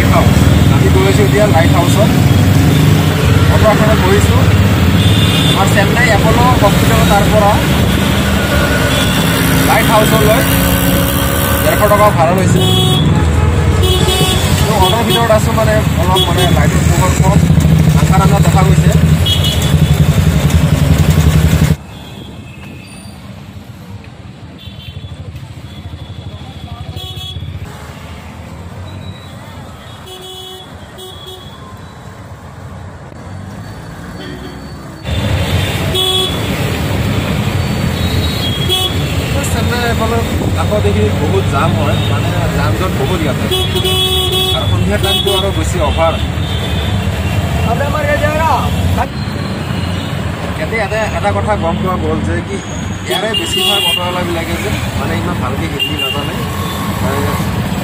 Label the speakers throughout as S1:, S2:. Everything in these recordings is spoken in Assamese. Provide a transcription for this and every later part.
S1: Light house. আমি গৈ আছোঁ এতিয়া লাইট হাউচত, অটো এখনত বহিছোঁ। আমাৰ চেন্নাই এপ'ল' হস্পিটেলৰ তাৰ পৰা লাইট হাউচলৈ 150 টকা ভাড়া লৈছে। অটোৰ ভিতৰত আছোঁ, মানে অলপ মানে লাইটৰ পোহৰ কম, আন্ধাৰ আন্ধাৰ দেখা গৈছে। আকৌ দেখি বহুত জাম হয়, মানে যান জঁট বহুত ইয়াতে, আৰু সন্ধিয়া টাইমটো আৰু বেছি অভাৰ। ইয়াতে এটা কথা গম পোৱা গ'ল যে কি ইয়াৰে বেছিভাগ অটোৱালাবিলাকে যে মানে ইমান ভালকৈ হিন্দী নাজানে,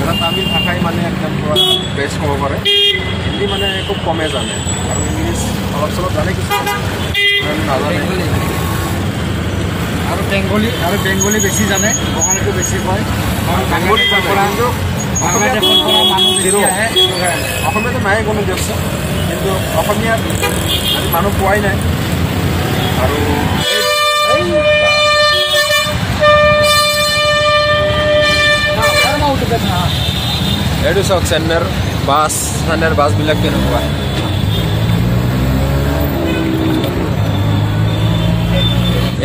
S1: এটা তামিল ভাষাই মানে একদম পূৰা বেষ্ট ক'ব পাৰে। হিন্দী মানে খুব কমে জানে, আৰু ইংলিছ অলপ চলপ জানে, কিছুমান নাজানে।
S2: আৰু বেংগলী বেছি জানে, বঙালীটো বেছি কয়।
S1: অসমীয়াটো নাই কোনো দিয়কচোন, কিন্তু অসমীয়াত আজি মানুহ পোৱাই নাই। আৰু এইটো চাওক চেন্নাইৰ বাছ, চেন্নাইৰ বাছবিলাক কেনেকুৱা।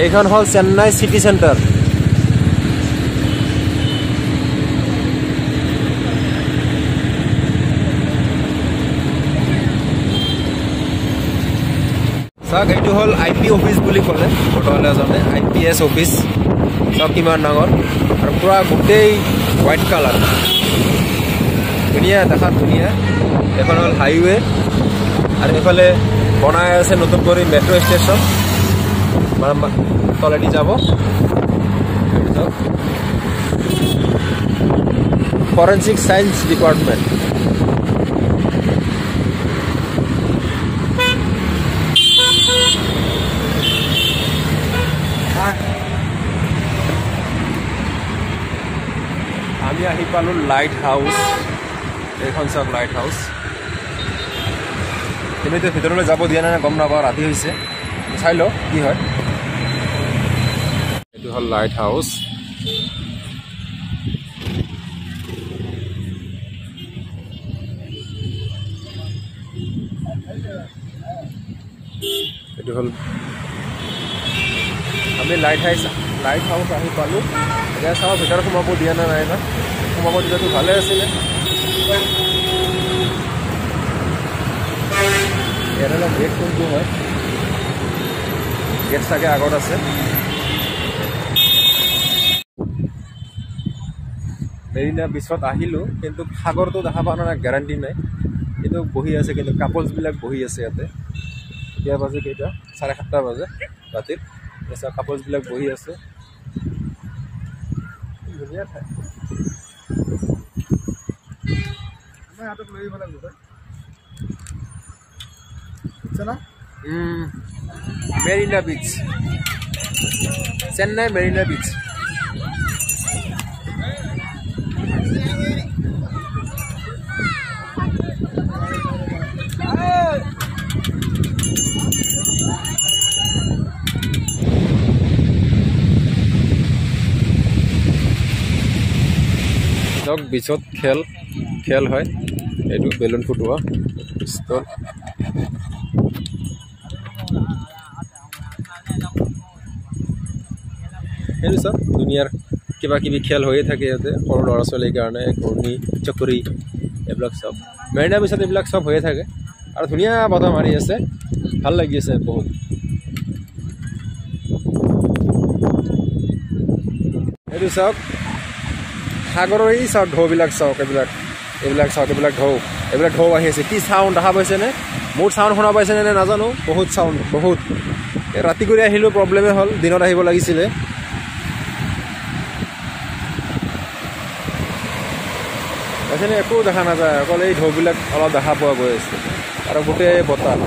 S1: এইখন হ'ল চেন্নাই চিটি চেণ্টাৰ। চাওক এইটো হ'ল আই পি অফিচ বুলি ক'লে অটোৱালা এজনে, আই পি এছ অফিচ। চাওক কিমান ডাঙৰ, আৰু পূৰা গোটেই হোৱাইট কালাৰ, ধুনীয়া দেখাত ধুনীয়া। এইখন হ'ল হাইৱে, আৰু এইফালে বনাই আছে নতুন কৰি মেট্ৰ' ষ্টেচন, মানে তলেদি যাব। Forensic science department. আমি আহি পালোঁ লাইট হাউচ। এইখন চাওক লাইট হাউচ। কিন্তু এতিয়া ভিতৰলৈ যাব দিয়া নাই, গম নাপাওঁ, ৰাতি হৈছে, চাই লওঁ কি হয়। এইটো হ'ল লাইট হাউচ। এইটো হ'ল আমি লাইট হাউচ আহি পালোঁ। এতিয়া চাওঁ ভিতৰত সোমাব দিয়া নাই বা সোমাব দিলেতো ভালে আছিলে। ইয়াতে গেট কোনটো হয়, গেট চাগে আগত আছে। মেৰিনা বিচত আহিলোঁ, কিন্তু সাগৰটো দেখা পোৱা নাই, গেৰাণ্টি নাই। কিন্তু বহি আছে, কিন্তু কাপলছবিলাক বহি আছে ইয়াতে। এতিয়া বাজে কেইটা, 7:30 বাজে ৰাতিৰ। কাপলছবিলাক বহি আছে, ধুনীয়া ঠাই।
S2: হাতত লৈ আহিব লাগিব।
S1: Marina beach, Chennai Marina beach. বিচত খেল খেল হয়, এইটো বেলুন ফুটোৱা পিষ্টল। সেইটো চব দুনিয়াৰ কিবা কিবি খেল হৈয়ে থাকে ইয়াতে, সৰু ল'ৰা ছোৱালীৰ কাৰণে ঘূৰ্ণি চকৰি এইবিলাক চব মেৰিনা বিচত এইবিলাক চব হৈয়ে থাকে। আৰু ধুনীয়া বতাহ মাৰি আছে, ভাল লাগি আছে বহুত। এইটো চাওক সাগৰৰ, এই চাওক ঢৌবিলাক চাওক, এইবিলাক এইবিলাক চাওক, এইবিলাক ঢৌ, এইবিলাক ঢৌ আহি আছে। কি চাউণ্ড দেখা পাইছেনে? মোৰ চাউণ্ড শুনা পাইছেনে নে নাজানো, বহুত চাউণ্ড, বহুত। ৰাতি কৰি আহিলোঁ, প্ৰব্লেমে হ'ল, দিনত আহিব লাগিছিলে। পাইছেনে? একো দেখা নাযায়, অকল এই ঢৌবিলাক অলপ দেখা পোৱা গৈ আছে, আৰু গোটেই বতাহ।